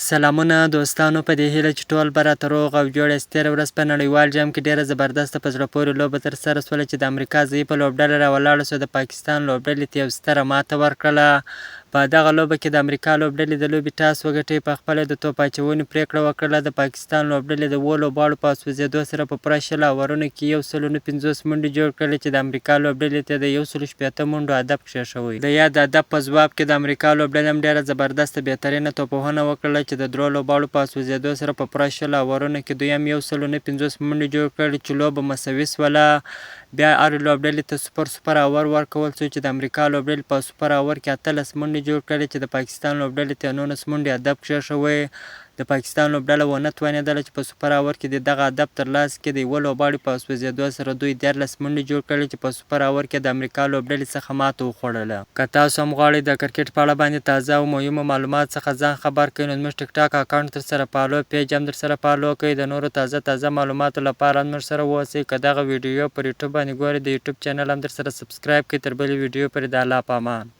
سلامونه دوستانو په دې هیله چې ټول به راته روغ او جوړ یاست. تېره ورځ په نړیوال جام کې ډېره زبردسته په زړه پورې لوبه ترسره شوله چې د امریکا ضعیفه لوبډله راولاړه شوه د پاکستان لوبډلې ته یو ستره ماته ورکړله. په دغه لوبه کې د امریکا لوبډلې د لوبې ټاس وګټی په خپله د توپ اچونې پرېکړه وکړله. د پاکستان لوبډلې د اوو لوبغاړو په سوځېدو سره په پوره 20 اوورونو کې 159 منډې جوړ کړلې چې د امریکا لوبډلې ته د 160 منډو هدف کښېښوی. د یاد هدف په ځواب کې د امریکا لوبډلې هم ډېره زبردسته بهترینه توپوهنه وکړله چې د درو لوبغاړو په سوځېدو سره په پوره 20 اوورونو کې دوی هم 159 منډې جوړ کړلې چې لوبه مساوي شوله. بیا هرې لوبډلې ته سوپر سوپر اوور ورکول شو چې د امریکا لوبډلې په سوپر اوور کې 18 منډې جوړ کړلې چې د پاکستان لوبډلې ته یې 19 منډې هدف کښېښوی. د پاکستان لوبډله ونه توانېدله چې په سوپر اوور کې د دغه هدف ترلاسه کړي، د یوه لوبغاړي په سوځېدو سره دوی 13 منډې جوړ کړې چې په سوپر اوور کې د امریکا لوبډلې څخه ماته وخوړله. که تاسو هم غواړئ د کرکټ په اړه باندې تازه او مهمو معلومات څخه ځان خبر کړئ نو زموږ ټیک ټاک اکاونټ درسره فالو، پیج هم درسره فالو کړئ، د نورو تازه تازه معلوماتو لپاره هم موږ سره واوسئ، که دغه ویډیو پر یوټیوب باندې ګورئ د یوټیوب چینل هم درسره سبسکرایب کړئ، تر بلې ویډیو پورې د الله په امان.